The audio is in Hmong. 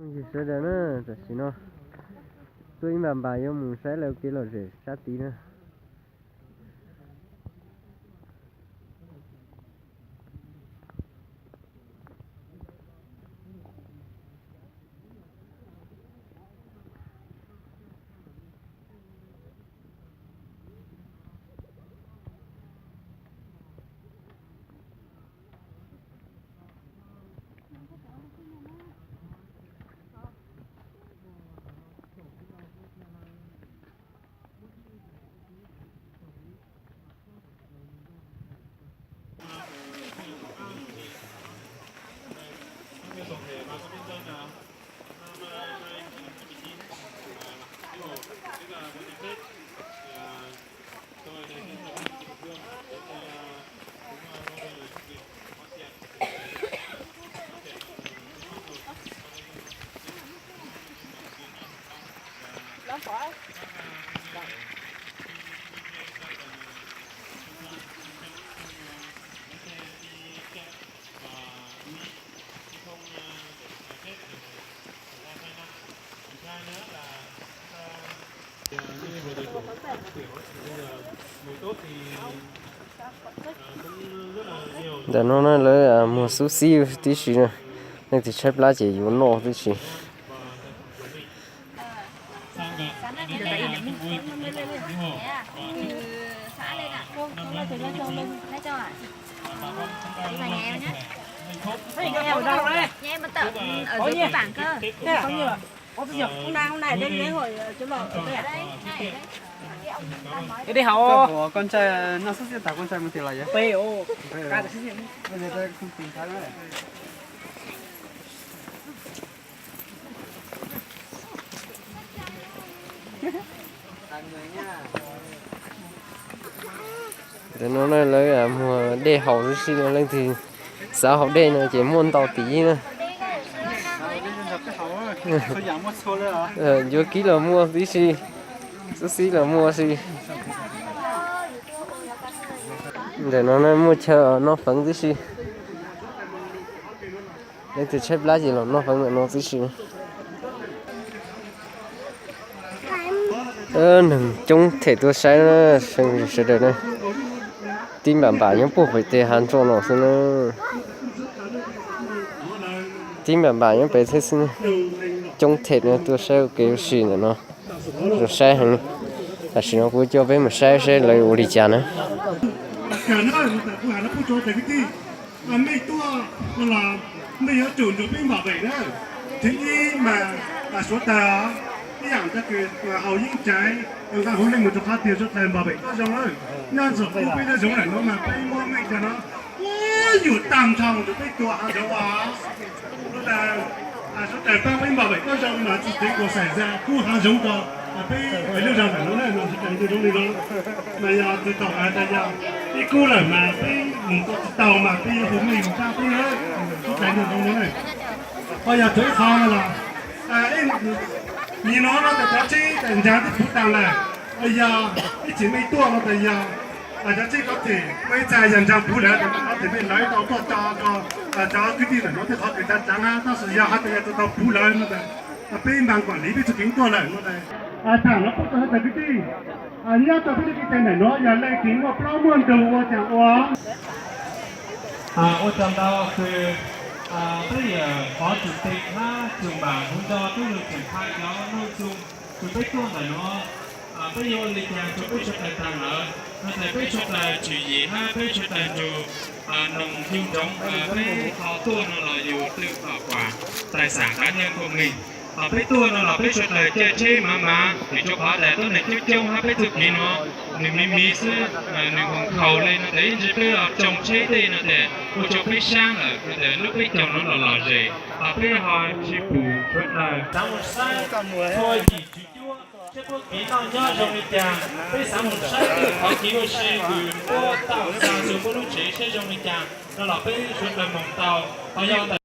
Sawv daws na, tam sim no tuaj ib npam npam yuav mus saib lawv kev lom zem sab tid na. Ntawm no na lawv muag xub xib tib si na, leej twg tshaib plab ces yuav noj tib si. Ê, đi học. Con trai nó sắp xếp thảo con trai một tỷ lẻ vậy? Tùy, ồ. Bây giờ tôi không tìm thấy nữa. Ntawm no na lawv muag dej haus tib si no, leej twg xav haus dej no ces muaj ntau tim na. Yuav kib los muaj tib si, xub xib los muaj si. Ntawm no na muaj chaw noj feev tib si. Leej twg tshaib plab ces los noj feev ntawm no tib si. Neeg coob them tuaj saib na, sawv daws na. Tib npam npam nyob puag pem tej hav ntsuag no xwb na. Tib npam npam nyob pem thiab xwb na. Coob them no tuaj saib ua kev ua si ntawm no. Zoo saib heev. Tam sim no kuv coj peb mus saib saib lawv ua li cas na. Mej tuaj no los mej yuav tsum nrug peb npam vem na. Thib ib mas suav tawg, ib yam ntag kws haus yeeb caiv, nqa hauv leej mus rau qhov tiag suav tawg npam vem tuaj zoo lawm. Nyob ntxuag pub peb nyob zoo lawm no mas peb muab mej cov no ua yuam tag nrho mus rau peb tua hav zoov os. Suav tawg, suav tawg pab peb npam vem tuaj zoo mas tsis tev kuas xaim za pub hav zoov rau peb lub zog ntawm no na, no suav tawg ntuj zoo li no. Mas yog tsis tau hais tas yog ib kub lawm mas peb mus tua tsis tau mas peb yuav hu mej mus pab peb na. Suav tawg ntuj zoo no na. Ho yog tsuav ib qho no los, nim no no tas cov tsheb tas ntsaag twb puv taag lawm, yog ib txhia mej tuaj no tas yog cov tsheb kov them muaj ib txha yog ntsaag puv lawm tas kov them mej lawv tau tuaj tso rau cov kwv tij ntawm no tej qhov kws tsav tsaav na, tab sis yog has tas yog tau puv lawm no tas peb npaa kuam li peb txuj kev tuaj lawm no tas. Thaam no peb tau has tas kwv tij, nyob rau peb txuj kev cai ntawm no yog leej twg muaj plaub muaj ntug ua caag ua. Ua tsaug ntau kws peb yawm qhov tsum tes hab tsum npam hwv nrog peb lug tseem qha cov nuj txug kws peb tuaj ntawm no, peb yuav ua li cas rua peb suav dlawg taag lawm no tas peb suav dlawg tswm yim hab peb suav dlawg nrug noog nyug ntsoov peb ho tuaj no los yug twm tom kuam tais xaam kav nyaj kua mleeg. Ho peb tuaj no los peb suav dlawg caij tsheb mav mav vim rua qhov tas tuab neeg coob coob hab peb txuj kev no nwg miv miv xwb, nwg hoov khaus le no tas ib ntsis peb los tsoo tsheb tej no tas ua rua peb saab lawm no tas lub peb caug no los lom zem, ho peb ho tsi pum suav dlawg xaav moog saib txhua yim tswv cuab seb puab kev noj nyob zoo li cas, peb xaav moog saib tej qhov kev ua si kws puab tau xa txug puab lub tsev seb zoo li cas no los peb suav dlawg moog tau. Ho yog tas